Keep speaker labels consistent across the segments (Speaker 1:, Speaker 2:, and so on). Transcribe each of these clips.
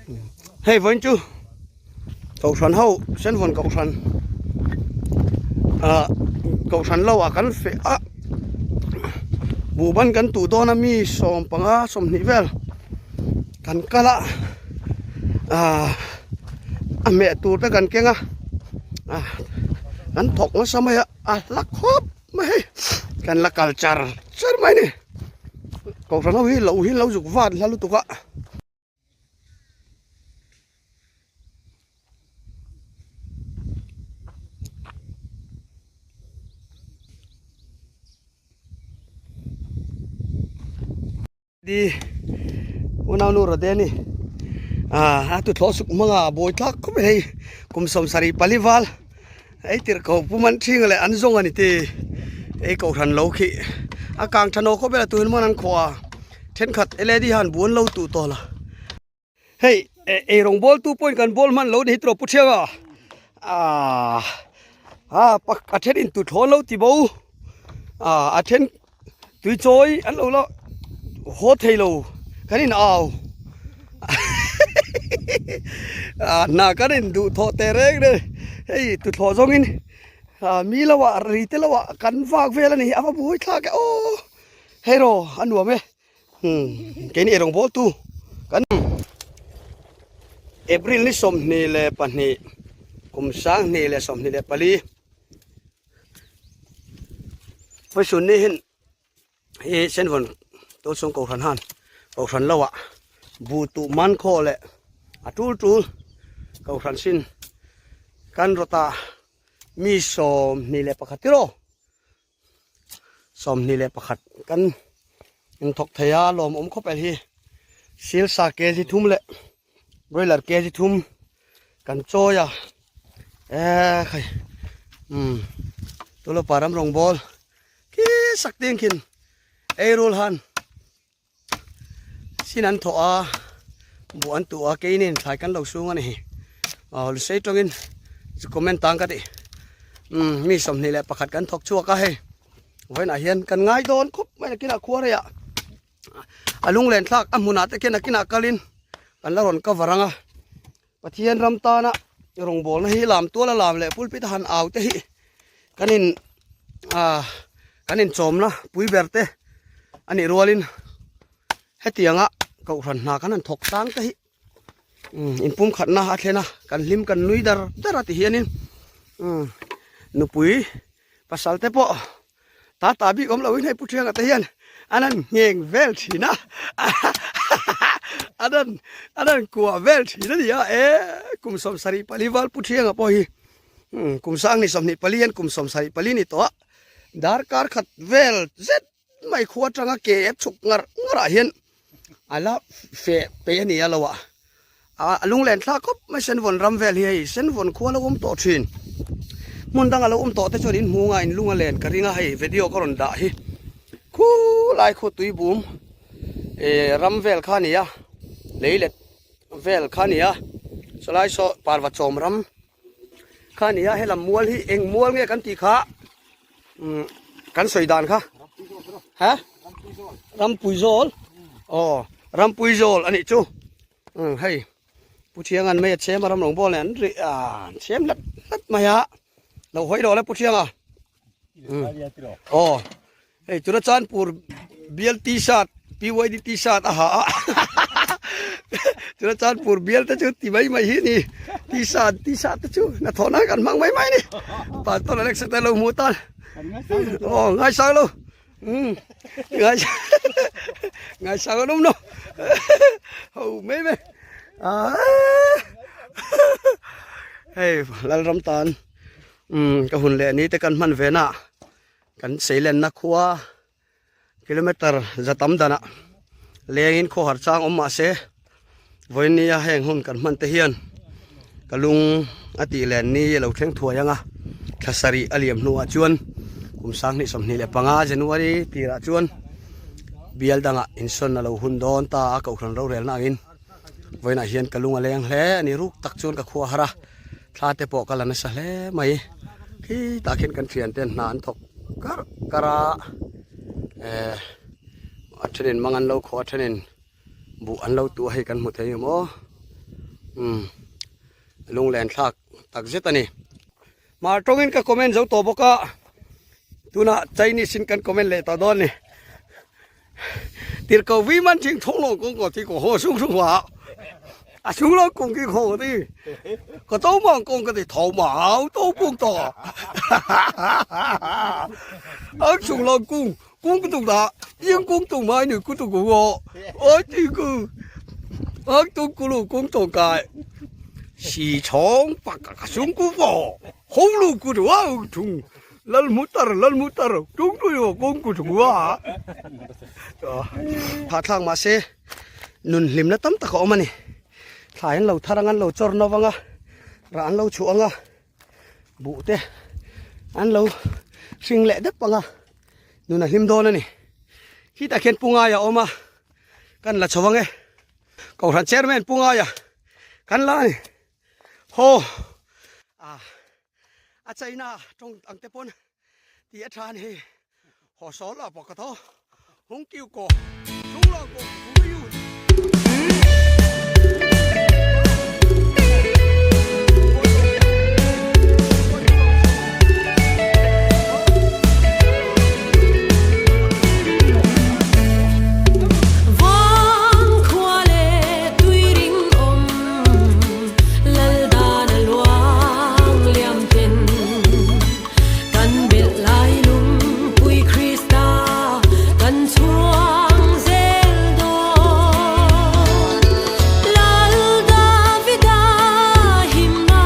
Speaker 1: Hei vawiin chu Kohhran ho Senvawn Kohhran ah Kohhran lo ah kan feh a buhban kan tuh dawn a mi 15 20 vel kan kal a ah a hmeh tur te kan keng a ah kan thawk nasa mai a a hla khawp mai hei kan la kal char char mai a ni Kohhran ho hi lo hi an lo zuk vat hla lutuk a. Di unaunu rawte ani ah a tuthlawh suk hmanga bawi thlak khawp mai hei kum 74 val ei tirh ko pu man thinga leh an zawng ani ti ei kohhran lo khi a kang tha naw khawp vel a tun hman an khawh a thenkhat led hian bu an lo tuh tawh la hei ei rawng bawl tu pawhin kan bawl hman lo ni hi tawh pu thianga ah ah a then in tuthlawh an lo ti bo ah a then tui chawi an lo la haw thei lo kan in au ah hna kan in duh thawh teh reng reng hei tuthlawh zawng in ah mi lo ah ri te lo ah kan vak vel a ni a va buai thlak e aw hei rawh a nuam e umm keini ei rawng bawl tu kan April ni 22 kum 2024 Vawisun ni hin hi Senvawn Tualchhung Kohhran han Kohhran lo ah bu tuh man khaw leh a tul tul Kohhran sin kan rawt ah mi 21 tiraw 21 kan inthawk thei a lawmawm khawp el hi silsa kg thum leh broiler kg thum kan chawi a eh khai um tulopa ram rawng bawl khi sak ding khin ei rul han sin an thawh a buh an tuh a keinin thlai kan lo sung a ni aw lusei tawngin chu comment tang ka ti um mi 21 kan thawk chhuak a hei vawiinah hian kan ngai dawn khawp mai a kinah khua reiah a lunglen thlak a hmunah te khian a kinah kalin kan la rawn cover ang a Pathian ram tana rawngbawlna hi lam tual a lam leh pulpit a han au te hi kan in ah kan in chawmna pui ber te a nih rualin hetianga kohhran hna kan han thawk tlang te hi umm inpumkhatna a thlen a kan hlim kan nui dar dar a ti hianin umm nupui pasal te pawh ta ta bik awm loin hei pu thianga te hian an han ngheng vel thin a an han an han kuah vel thin a ni a e kum 74 val pu thianga pawh hi kum 24 hian kum 74 ni tawh a darkar khat vel zet mai khua atanga ke a chhuk ngar ngar ah hian a la feh peih a ni a lo ah a lunglen thlak khawp mai senvawn ram vel hi hei senvawn khua lo awm tawh thin hmun danga lo awm tawh te chuan in hmu nga in lung a len ka ring a hei video ka rawn dah hi khulai khu tui bum eh ram vel kha a ni a lei let vel kha a ni a chulai saw parva chawm ram kha a ni a helam mual hi eng mual nge kan tih kha umm kan sawi dan kha ha rampui zawl aw rampui zawl a nih chu umm hei pu thianga'n mai a chhem a ram rawng bawl nen an ri a an chhem hlat hlat mai a lo hawi rawh le pu thianga aw hei tuna chanpur bial t-shirt PYD t-shirt a ha a tuna chanpur bial te chu ti mai mai hi ni t-shirt t-shirt te chu hnathawh nan kan hmang mai mai ni pastor Alex te lo hmu tan aw ngaisang lo um ngai ngaisang an awm lo ho mai mai hei Lalram tan um ka hun leh ni te kan hman ve na Kan seilenna khua kilometer za tam danah lengin khawhar chang awm mah se vawinia heng hun kan hman te hian ka lung a tih len ni a lo thleng thuai ang a thla sarih a liam hnuah chuan kum 2025 January tirah chuan bial dangah insawn a lo hun dawn ta a kohhran rorelna angin vawiinah hian ka lung a leng hle a ni ruk tak chuan ka khua har a. Thla te pawh ka la nasa hle mai khi tah khian kan thian ten hna an thawk kar kar a eh a thenin mang an lo khawh a thenin buh an lo tuah hei kan hmu thei ang maw. Umm lunglen thlak tak zet a ni. Hmar tawngin ka comment zo tawh bawk a, tunah Chinese in kan comment leh tawh dawn a ni. Tirhkoh vi man ching thawng lawng kawng kaw ti kaw haw sung sung hua a sung lawng kawng ki khaw ti ka to mang kawng ka ti tho mau to kung to a sung lawng kung kung ku tung da ying kung tung mai ni ku tung ku wo oi ti ku ang tung ku lu kung tong kai xì chong pak ka sung ku wo hong lu ku tu ang tung Lal mutar lal mutar tung tui aw kawng ku chung a. Phahthlak mahse nun hlimna tam tak a awm a ni. Thlai an lo thar ang an lo chawr no vang a, rah an lo chhuah ang a, buh te an lo hring leh dep ang a, nun a hlim dawn a ni. Khitah khian Pu Ngaia a awm a, kan la chho ang e. Kohhran Chairman Pu Ngaia kan la a ni. Haw ah. A China tawng ang te pawn tih a tha a ni. Haw sawl a pawh ka tho. Hung kiu kaw chung lawng kaw ka thu yu.
Speaker 2: Vang khua leh tui ringawm Lal dan a luang liam ten kan belh lai lungpui Krista kan chhuang zel dawn. Lal Davida himna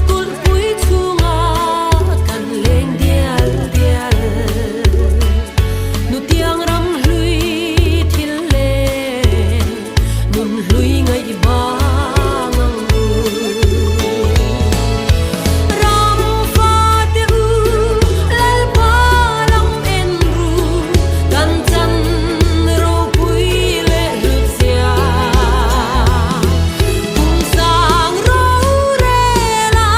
Speaker 2: kulhpui chhungah kan leng dial dial. Nutiang ram hlui thil leh Nun hlui ngaih vang ang u. Ram fate u, Lalpa lam en ru, kan chan ropui leh hlut zia. Kum sang rorel a,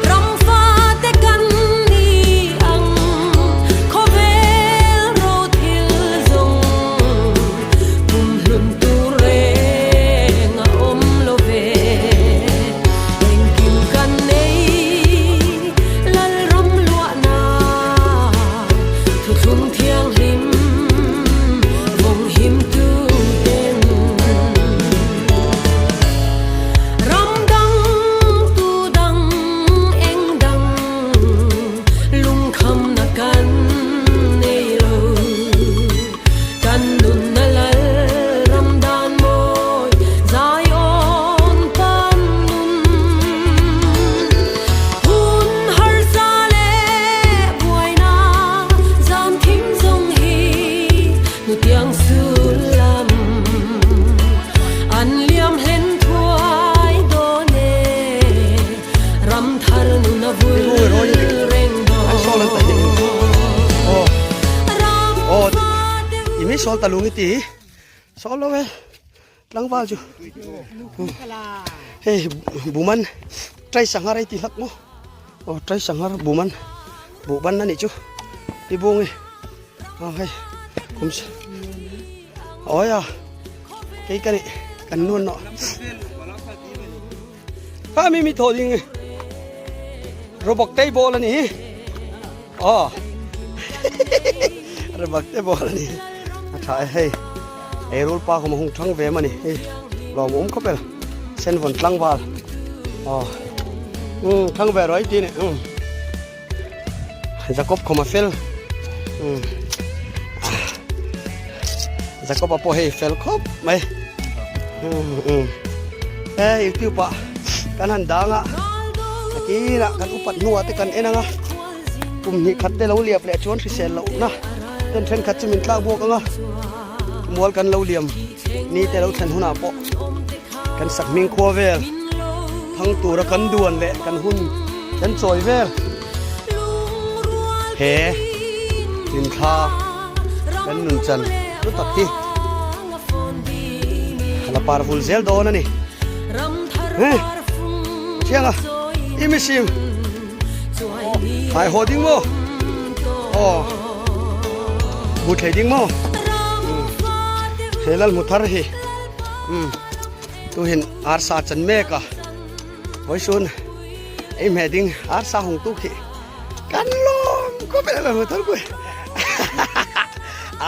Speaker 2: ram fate kan ni ang, khawvel ro thil zawng. Kum hlun tur reng a awm lo ve, engkim kan nei Lalram luahna thuthlung thianghlim vawng him tu ten. Ram dang tu dang eng dang lungkhamna kan nei lo. Kan nunna lal ram dan mawi Zion pan nun. Hun harsa leh buaina zan thim zawng hi nutiang sul lam an liam hlen thuai dawn e ram thar nun a vul reng dawn. Ram fate u.
Speaker 1: I mi sawl ta lung i ti sawl lo e tlangval chu hei buman trai sanghar ei ti hlak maw aw trai sanghar buman buhban a nih chu ti bung i aw hei kum awi a kei ka nih kan nuan nawh. Kha mi mi thaw ding robak tei ball ani hi aw robak te ball ani a tha e hei eirul pa khawm a hung thang ve mani hei lawm awm khawp el sen vawn tlangval aw um thang ve rawh i ti ni um Jacob khawm a fel um Jacob a pawh hei fel khawp mai um um he youtube ah kan han dang a a kirah kan upat hnuah te kan en ang a kum hnih khat te lo liap leh chuan hrisel lohna ten thenkhat chu min tlak buak ang a mual kan lo liam ni te lo thlen hunah pawh kan sak hming khua vel thang tura kan duan leh kan hun kan chawi vel he hlimthla kan nun chan hlu tak hi a la par vul zel dawn a ni he thianga i mihring haihaw ding maw aw hmu thei ding maw he lal hmu thar hi. Tuhin arsa chan mek a vawisun ei hmeh ding arsa hung tu khi kan lawm khawp e lo thar kui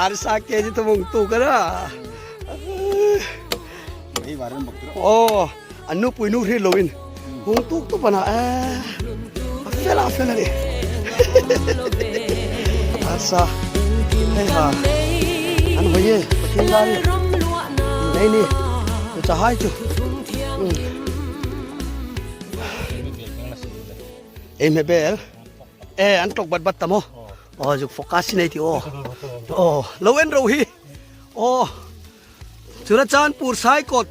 Speaker 1: arsa ke ji tu mung tu kara oh anu pui nu hri loin hung tuk tu pana a fela fela ni arsa hei ha an hoi e pathian zari nei ni chu cha hai chu ei me bel e an tlok bat bat tamo oh juk focus nei ti o oh lo en ro hi oh Churachandpur Saikawt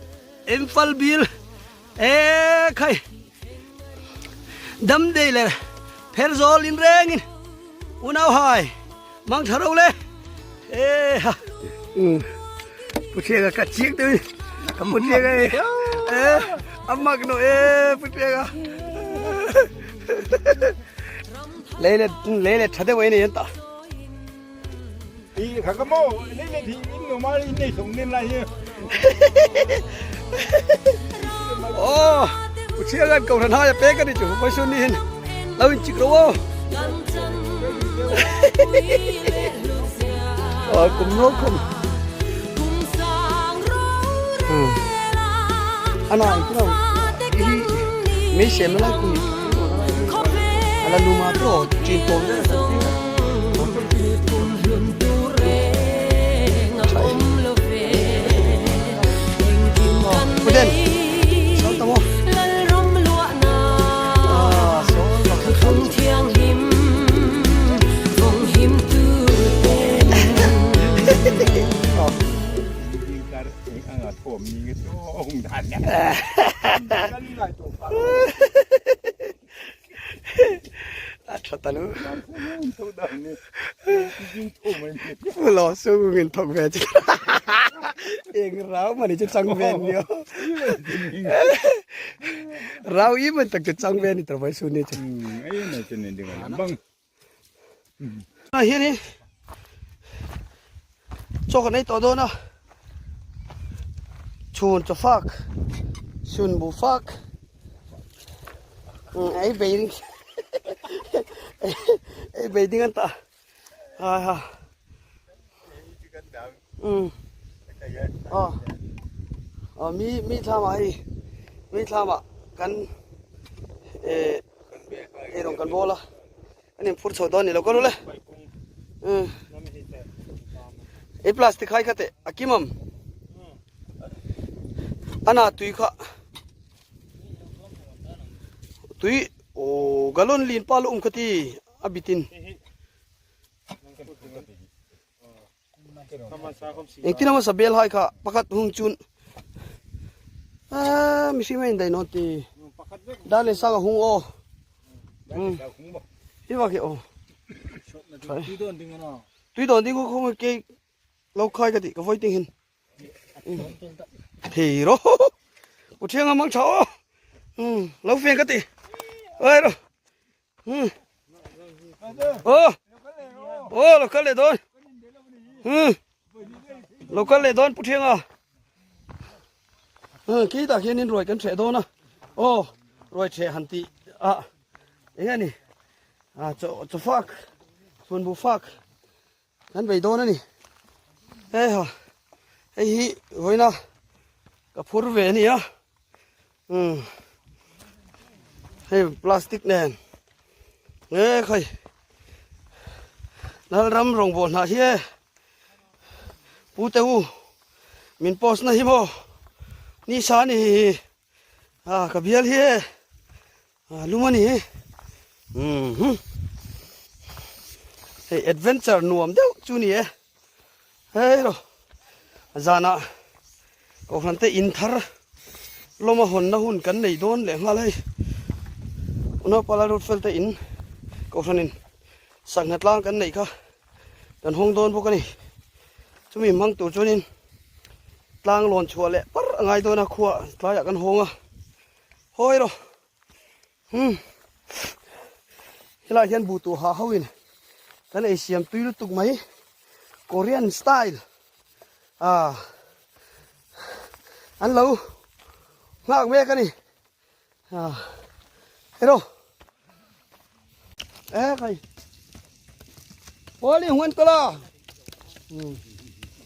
Speaker 1: Imphal bil e khai Damdei leh Pherzawl in rengin unau hai mang tha ro le e ha Puthianga ka chiang te ka Puthianga e e amak no e Puthianga lei le lei le thade wai nei ta
Speaker 3: I kha ka mo nei le thi in no ma in nei song nen lai hi.
Speaker 1: Oh, Puthianga ko ran ha ya pe ka ni chu pai sun ni hin lo in chik ro o. Ờ, kum no kum. Ana ito hi me sem la kum. Ala luma to chin tom de Puden. Sao tamo? Ah, so A tha ta lu. Lo su ngin thok ve chi. Eng rau mà ni chu chang ven nio. Rau i man tak chu chang ven ni tar vai su ni chu. Ah hianin chaw kan ei tawh dawn a chhun chaw fak chhun buh fak ei bei ding ei bei ding an tah ha ha um aw aw mi mi thlam ah hei mi thlam ah kan eh eirawng kan bawl a. An in phur chho dawn ni lo ka rul e. Um. Ei plastic khai kha teh a kim am. Ana tui kha. Tui o galon lin pa lo um kha ti a bitin. Engtin emaw sabel hai kha pakhat hung chun ah mihring a indaih nawn ti dar leh sang a hung aw hi bak hi aw tui dawn ding khaw ke lo khai ka tih ka vawi ting hin Thì đó. Pu Thianga mang chho. Lo phiền ka ti. Ơi rồi. Ô. Ô lo kal leh dawn. Lo kal leh dawn Pu Thianga. Khi tah khianin ruai kan hreh dawn a. Aw ruai hreh han tih a eng a ni. A chaw chaw fak chhun buh fak kan bei dawn a ni. Heiha hei hi vawiina ka phur ve a ni a. Umm hei plastic nen nge khai Lalram rawngbawlh hnah hi e Pu te u min post na hi maw ni sa ni a ka bial hi e a lum a ni umm hei adventure nuam deuh chu ni e hei ro zanah Kohhran te in thar lawma hawnna hun kan nei dawn leh nghal hei. Unaupa Lalrutfel te in Kohhranin sangha tlang kan neih kha kan hawng dawn bawk a ni. Chumi hmang tur chuanin tlang lawn chhuah leh par a ngai dawn a khua tlaiah kan hawng a. Hawi rawh. Hmm. Helai hian buh tuh hah hoin kan ei siam tui lutuk mai. Korean style. Ah. An lo. Nghak mek a ni. Hello. E khai. Pawli huan kala.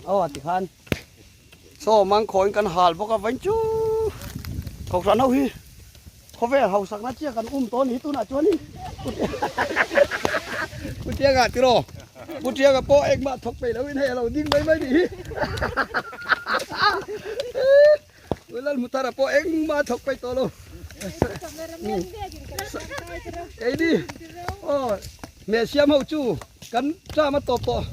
Speaker 1: Aw ti khan. So mang khawiin kan hal bawk a vain chu. Kohhran ho hi khawvel hausakna chiah kan um tawh a ni tunah chuanin Pu Tianga tiraw Pu Tianga pawh engmah thawk peih loin hei a lo ding mai mai nih hi. Pu Lalmuthara pawh engmah thawk peih tawh lo. Keini aw hmeh siam ho chu kan tram a tawp tawh.